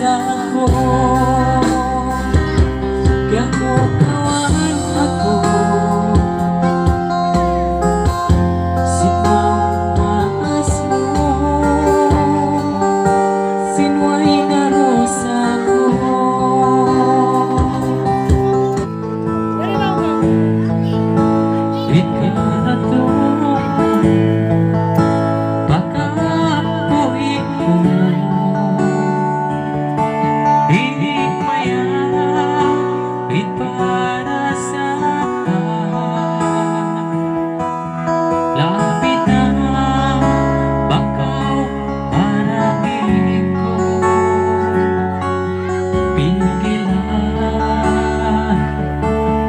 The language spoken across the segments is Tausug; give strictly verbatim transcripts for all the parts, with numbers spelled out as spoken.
Aku, kiyakawaan aku sin maas mu, sin way narusa ku. Di' pa na tuud makapuhi' ku. Di' pa yan, di' pa na sa' lapit na bang kaw para di' ku pikilan,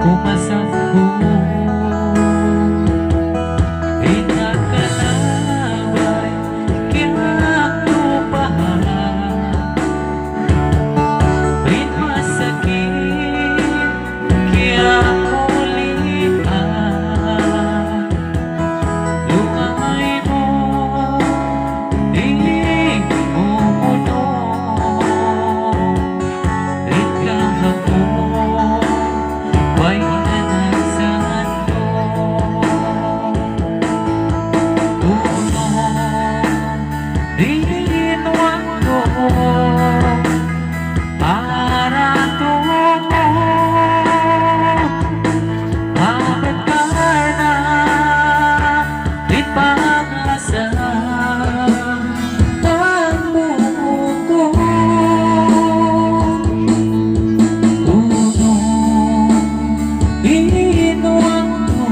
kumasambung. Di' na kalabay kiyatupahan, di' masakit kiyakulian. Lumamay mu, di' mu munung. Ikaw aku, way na nagsandung. Unu, di' mu aku para tuud. Amat ka na, di' pag-asa, tambuku. Unu, di' mu aku,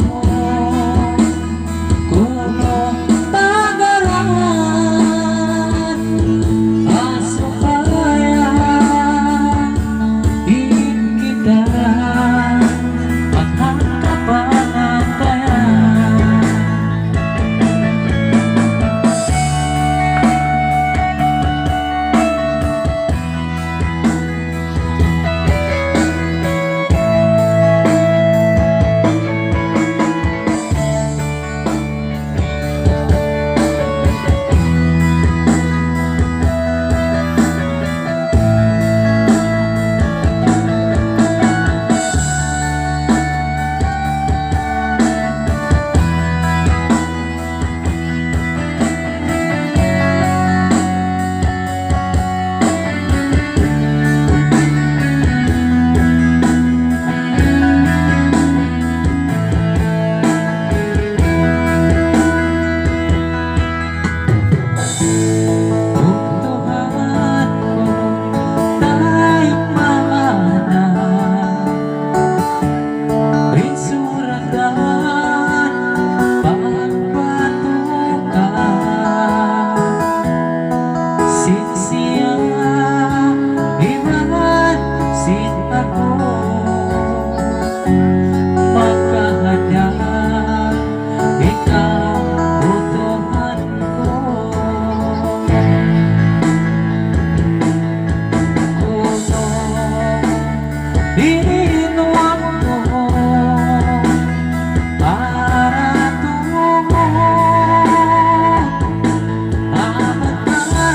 kunu' pagaran, supaya in kita makakapangampaya. Tuhan ku, taik maana in suratan pagpatukan sin siya iban sin aku. Makahadang ikaw, O Tuhan ku. Kunu' di' mu aku para tuud. Amat ka na,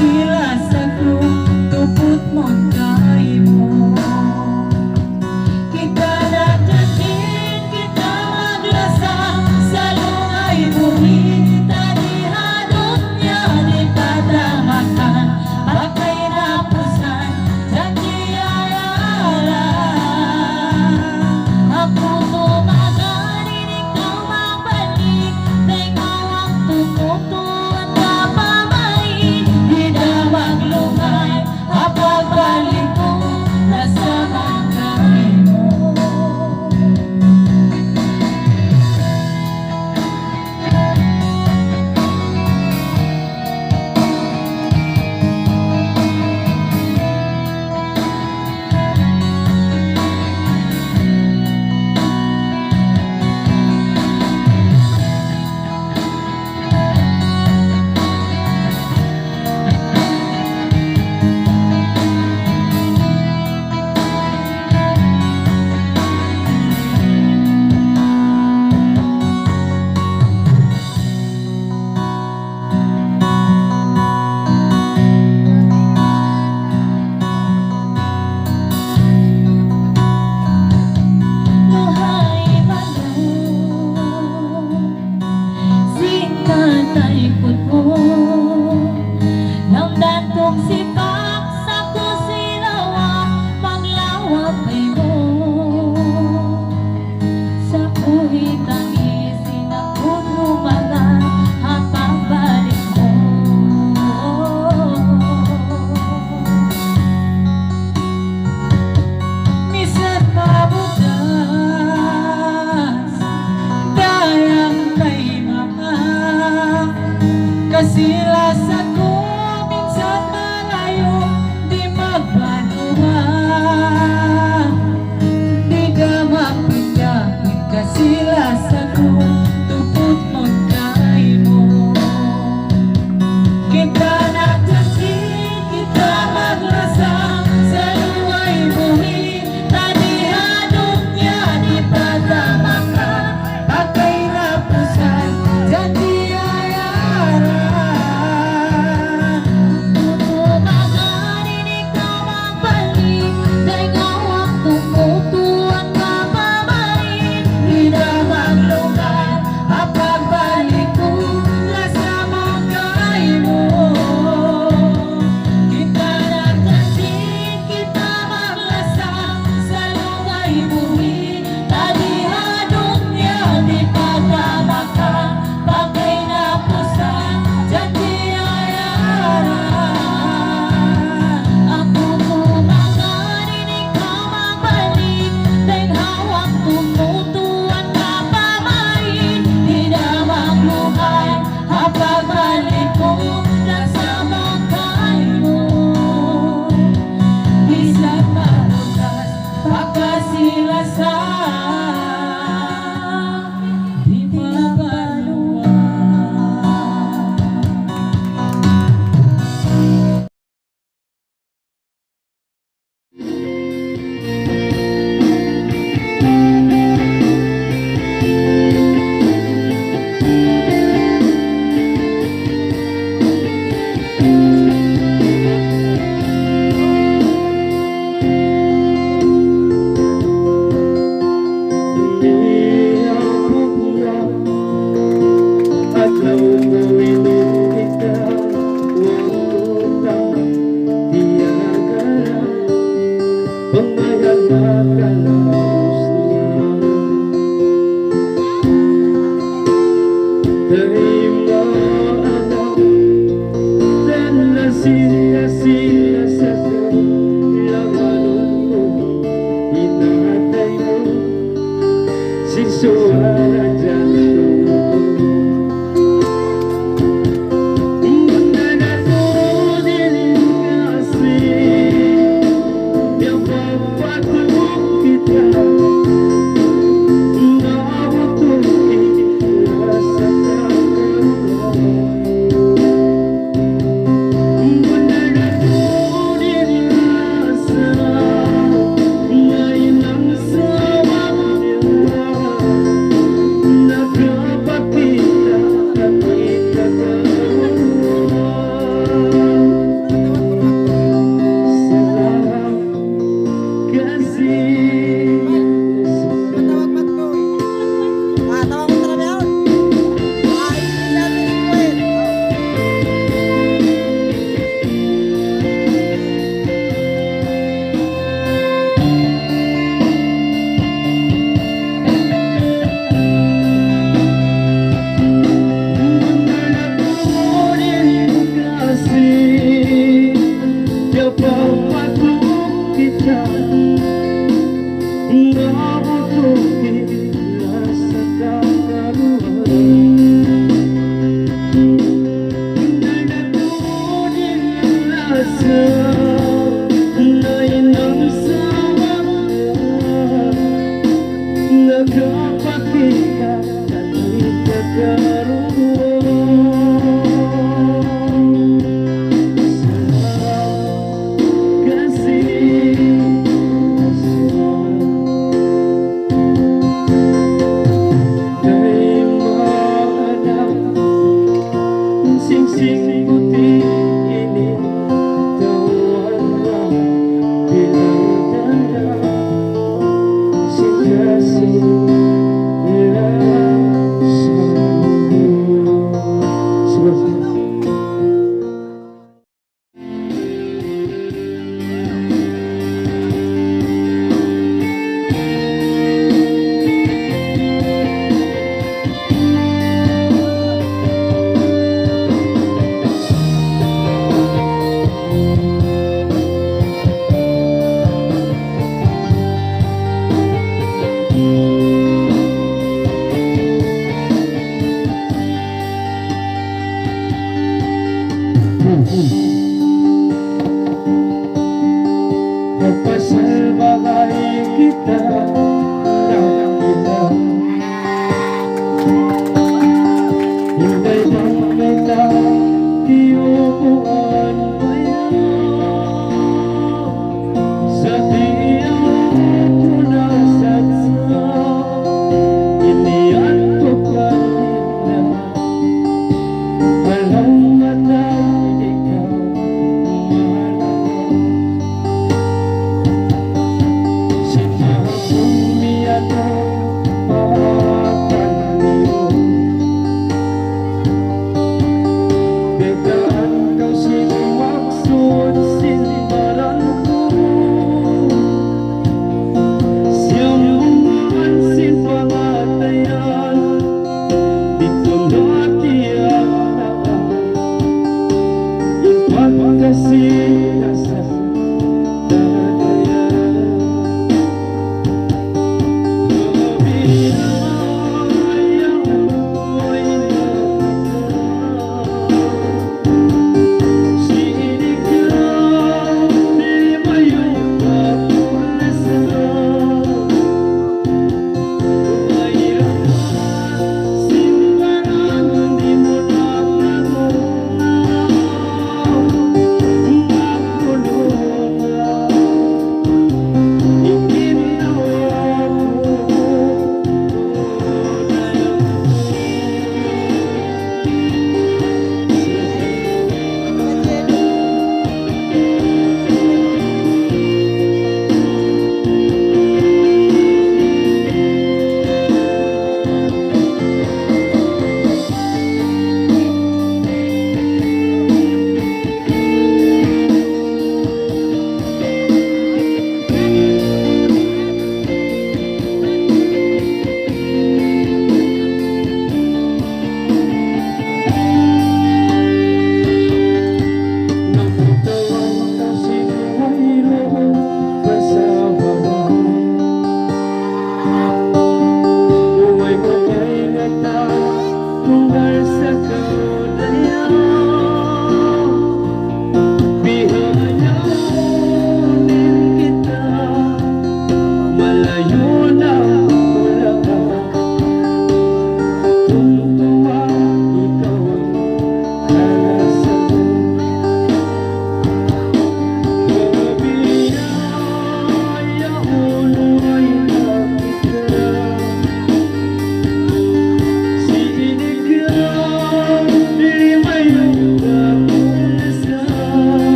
Lasa ku tuput mu kaymu. Kita na janji' kita maglasa, salugay buhi' ta di ha dunya di' patamakan. Pagkahinapusan janji' ayaran. Aku tumagan ini kaw magbalik, dayn ha waktu mu tuud kapamay, di' da maglugay ha pagbalik ku, lasa mu kaymu. Duhay balaw sin tataykut mu, lamdan kung sipak sa kusilawa, maglawag kaymu. Sa kuhitang isin aku tumagan ha pagbalik mu. Misan mabutas dayang kaymaha, kasi lasa ku minsan malayu' di' magbanua. Di' da mapinda in kasi lasa ku, tuput mu kaymu. Kita nagjanji', kita maglasa, salugay buhi' ta di ha dunya di' patamakan. Pagkahinapusan janji' ayaran. Tutubagan ini kaw magbalik, dayn ha waktu mu tuud kapamay, di' da maglugay ha pagbalik ku, lasa mu kaymu. Kita nagjanji', kita maglasa, salugay buhi' ta di ha dunya di' patamakan. Pagkahinapusan janji' ayaran. Aku tumagan ini kaw magbalik, dayn ha waktu mu tuud kapamay, di' da maglugay ha pagbalik ku, lasa mu kaymu. Bisan mabutas pa kasi lasa, di' mabalua.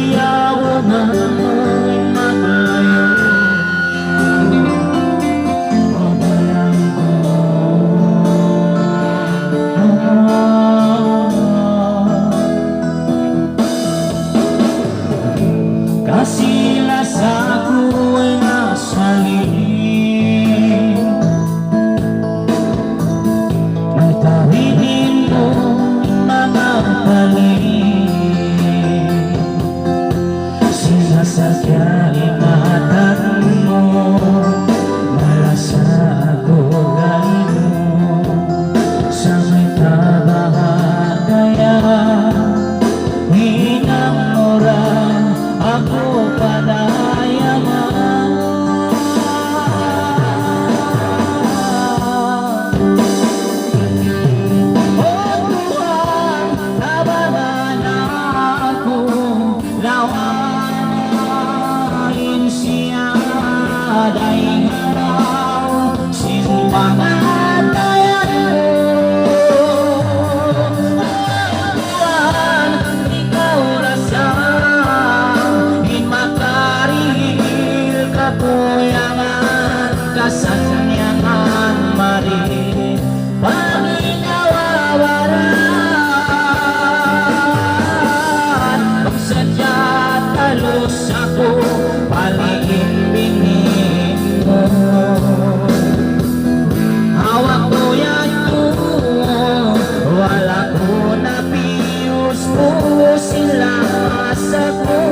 Ayaw na maglayo. Kasi lasa ku ay nasa lihim. Matawi' in manga pali'. Sinasadya in mata mu, malasa aku kaymu. Sa' mayta' baha' kaya, hinang mu ra aku panayangan. O Tuhan, tabangan aku lawan in siyada' in haraw sin pangatayan mu. O Tuhan, ikaw ra sa in makarihil kakuyangan, kasannyangan mari. Paminawa baran, bang sadja talus aku pali' in bini' mu. Hawak ku yadtu, wala' ku na piyuspusin lasa ku.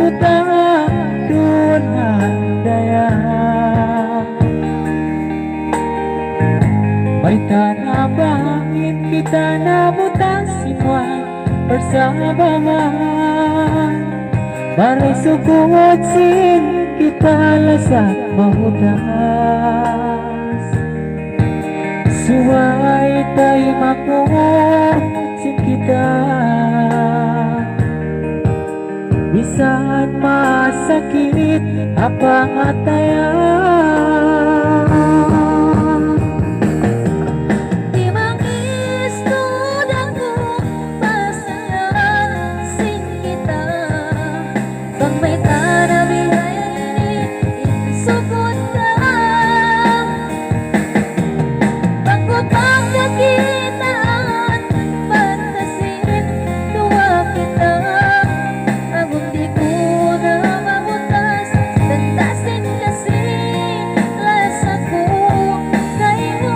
Buta duun ha daya. Mayta' na baha' in kita nabutas sin way parsababan? Maray sugud sin kita lasa mabutas. Subay taymanghud sin kita. Misan masakit ha pangatayan. Di' mangistu da ku pasalan sin kita. Bang mayta' na bihaini in sukut ta. Bang ku pagkakitaan, pantas in duwa kita. Amun di' ku na mabutas, tantas in kasi lasa ku kaymu.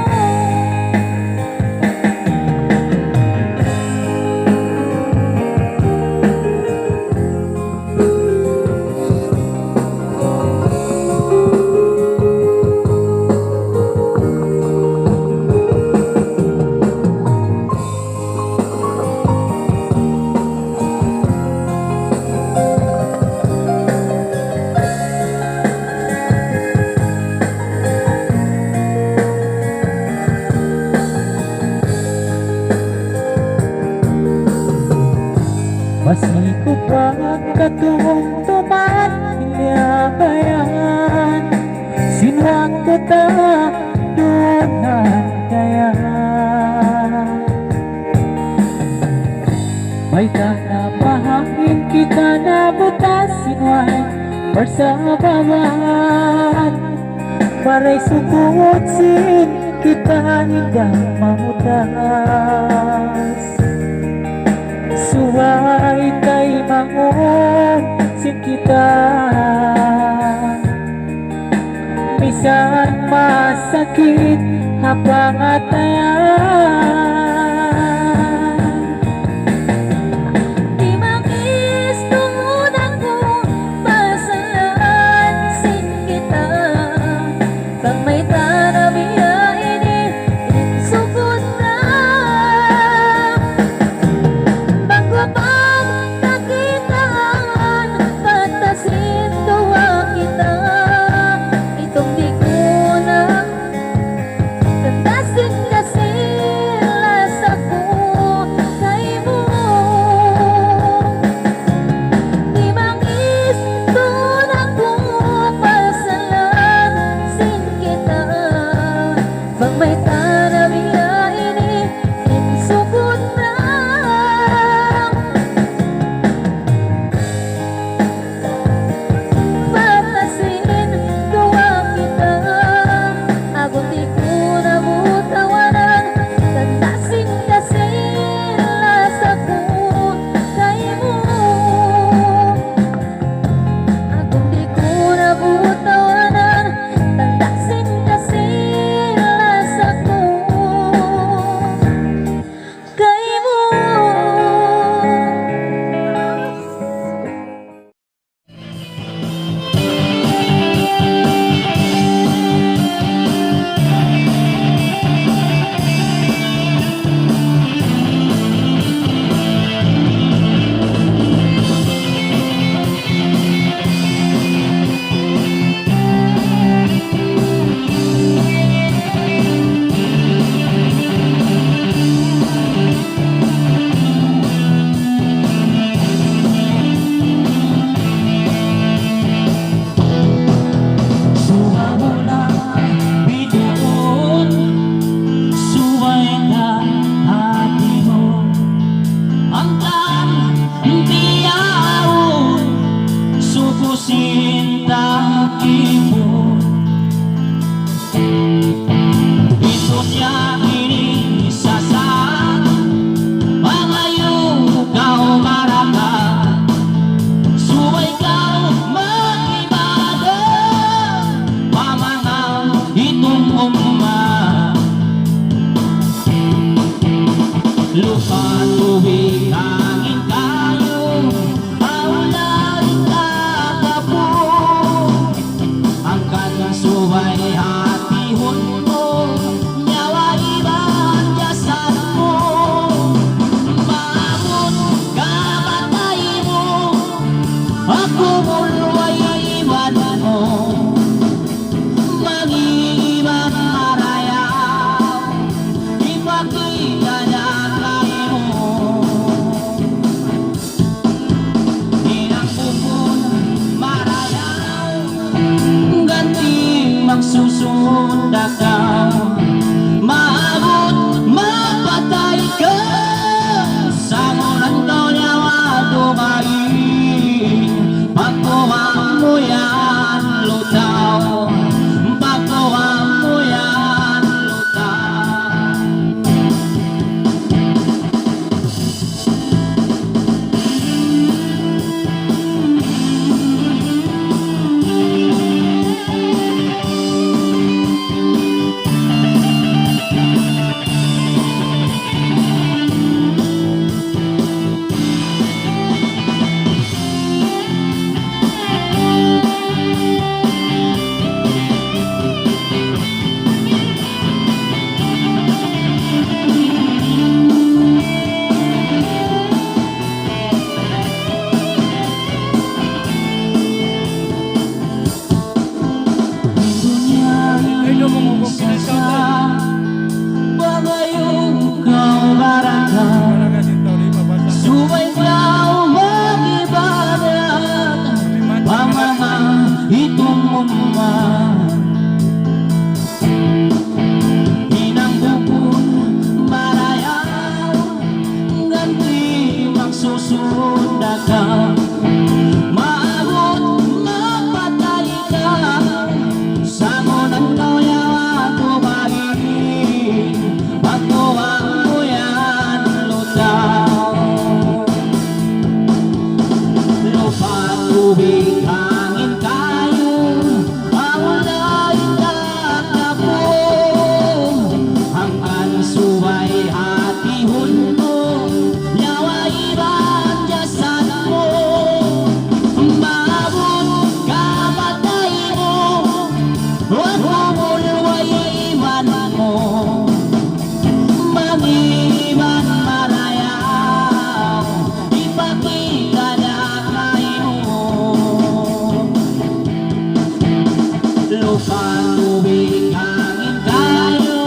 Masi ku pagkatumtuman, liyabayan sin waktu ta duun ha daya. Mayta' na baha' in kita nabutas sin way parsababan. Maray sugud sin kita hinda mabutas. Subay taymanghud sin kita. Misan masakit ha pangatayan. Di' mangistu da ku pasalan sin kita. Bang mayta' na bihaini in sukut ta. Bang ku pagkakitaan, pantas in duwa kita. Itung di' ku na tantas in kasi susun da kaw, maabut mapatay kaw, sangunan kaw nyawa dugaing. Pagkuha mu yan lutaw, pagkuha mu yan lutaw. Dunya ini sasa, bagay kaw baraka, subay kaw mag-ibadat, pa manga hitung ummat. Hinang bukun marayaw, ganti magsusun da kaw. Maabut mapatay kaw, sangunan kaw nyawa dugaing. Pagkuha mu yan lutaw. Lupa, tubig, hangin, kayu, awn da in tatapu. Hangkan subay hatihun mu, nyawa iban jasad mu. Maabut kamatay mu, wa kubul way iban mu. Mangi' iban marayaw, hipakita' da kaymu. Lupa, tubig, hangin, kayu,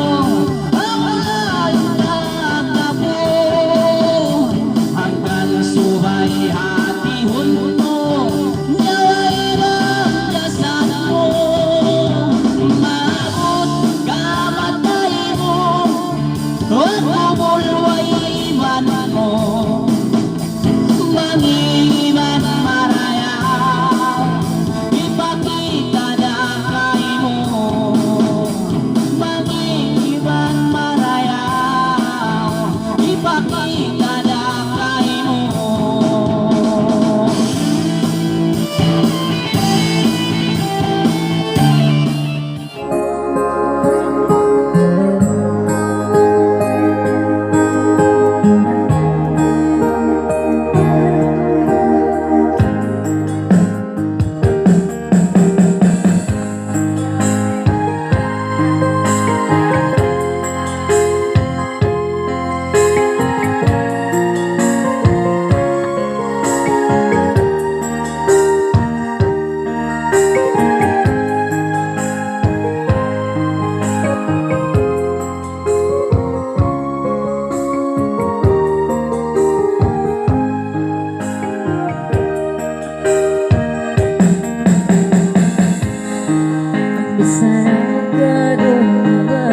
awn da in tatapu. Hangkan subay hatihun mu, nyawa iban jasad mu. Maabut kamatay mu, wa kubul way iban mu. Mangi' iban marayaw, hipakita' da kaymu. Mangi' iban marayaw, hipakita' da kaymu. Misan kaduwa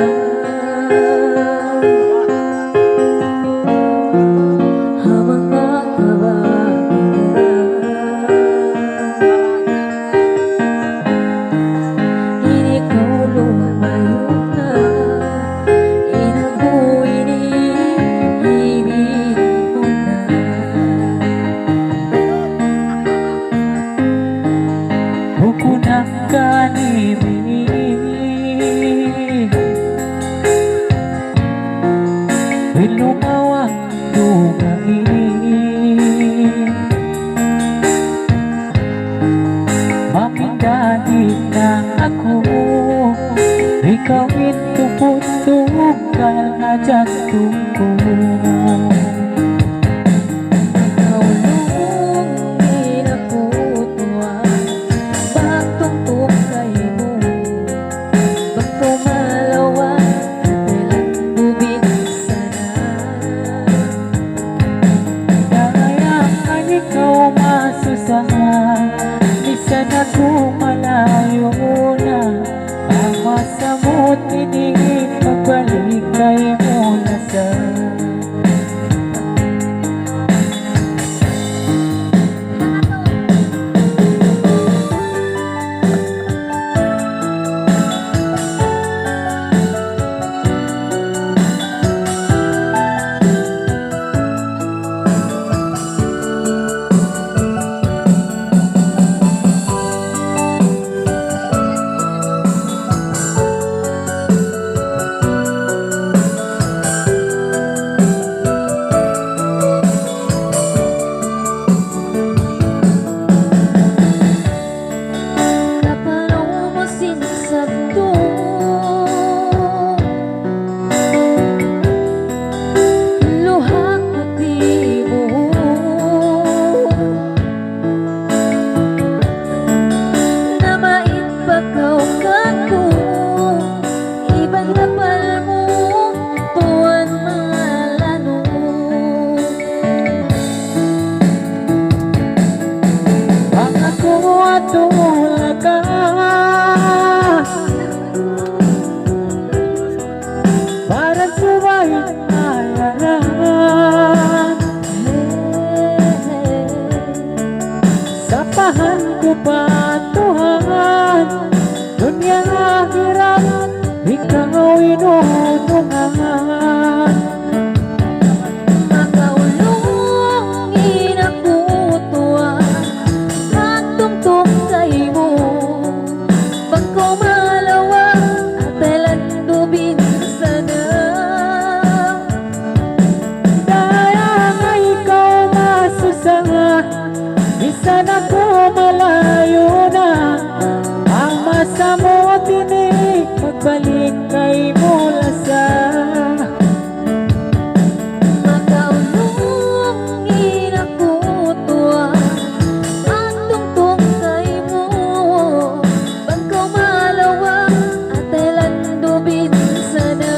ha manga kabataan, ini kaw lumayu na, in aku ini ibig mu na. Bukun na kanibi in lumawang dugaing. Maminda di' na aku, ikaw in tuput-tuput ha jantung ku. Ikaw laung in aku tuwan, pagtungtong kaymu, bang kaw malawa', kailan ku binisanan. Dayahan ikaw masusahan, misan aku malayu' na, amu Ini magbalik kaymu na sa. Kapanaw mu sin sadtu, luha' ku timuhun. Na main pa kaw kāku', iban lapal mu tuwan malanu. Bang aku atulaga, baran subay malaran. Sapahan ku pa Tuhan, dunya akhirat, ikaw in unungan. Makaulung in aku Tuhan, magtumtum kaymu. Bang kaw malawa', atay landu' binsana. Dayang ikaw masusa, misan aku malayu' na. Bang masamut ini, magbalik kaymu lasa. Makaulung in aku Tuhan, magtumtum kaymu. Bang kaw malawa', atay landu' binsana.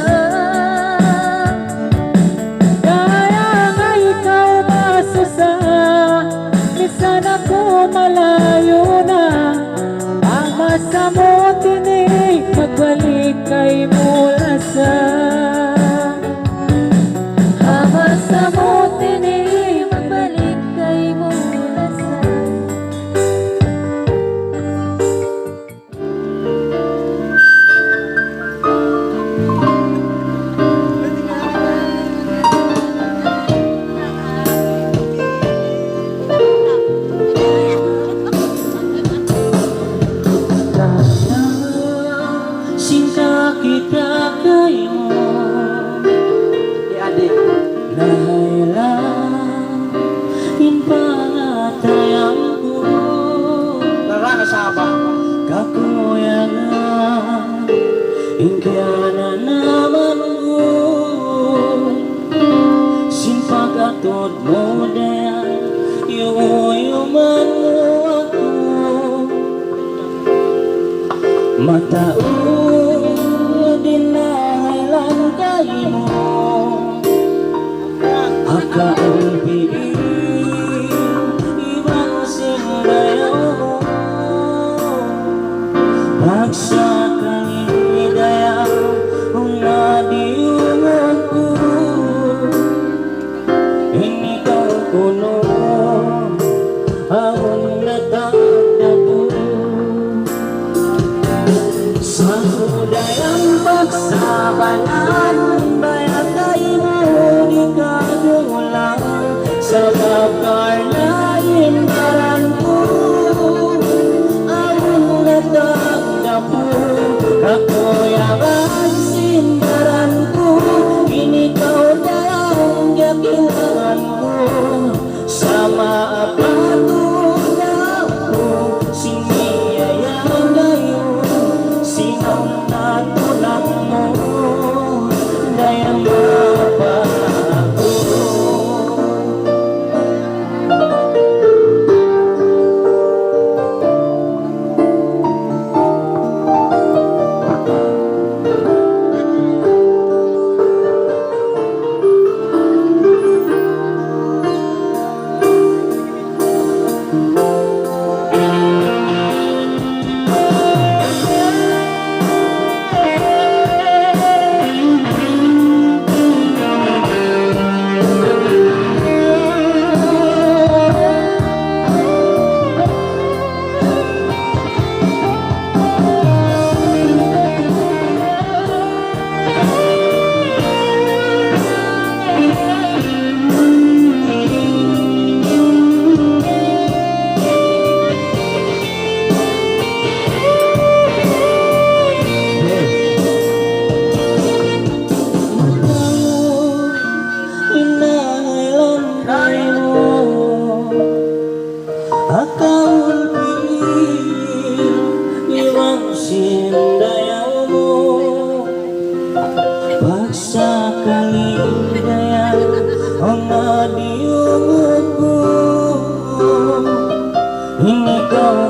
Dayang ikaw masusa, misan aku malayu' na. Bang masamut ini, magbalik kaymu lasa. Bang masamut ini, magbalik kaymu lasa. Sin kakita' kaymu, lahay lang in pangatayan ku. Kakuyagan in kiyananaman ku. Sin pagkatud mu dayn, iyuyuman mu aku. Mataud in nangailan kaymu, akaun piin iban sin dayaw. Paksa kami dayaw, ung na diyungan ku. Ini kaw kunu', awn na tagdapu. Sa' dayn pagsabaran, bayatay mu di' kadulang. Sabab karna' in baran ku, awn na tagdapu. Kakuyagan sin baran ku, ini kaw dayaw kiyakilangan ku. Sama apa tuud aku, sin miyayang dayaw, sin awn na tulang mu.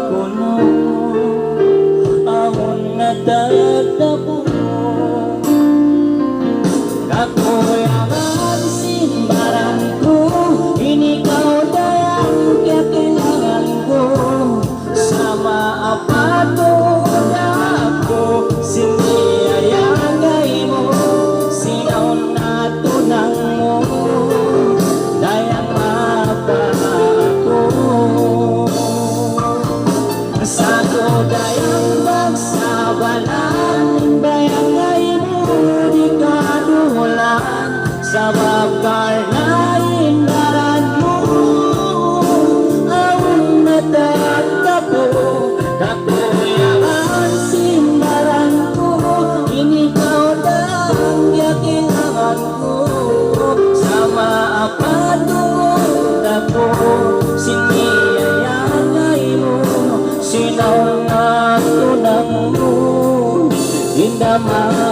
kunu', awn na tagdapu. Kakuyagan sin baran ku, in ikaw da yan kiyakailangan ku. Sa' maapatun aku sin iyayagay mu, sin awn na tunang mu, dayang maapa aku. Sa' aku dayang magsabalan, dayang ay mu di' kadulan, sabab karna' in baran mu, awn na tagdapu, kakuyagan sin baran ku, in ikaw da yan kiyakailangan ku, sa' maapatun aku sin iyayagay mu, sin awn na tunang mu, in da ma-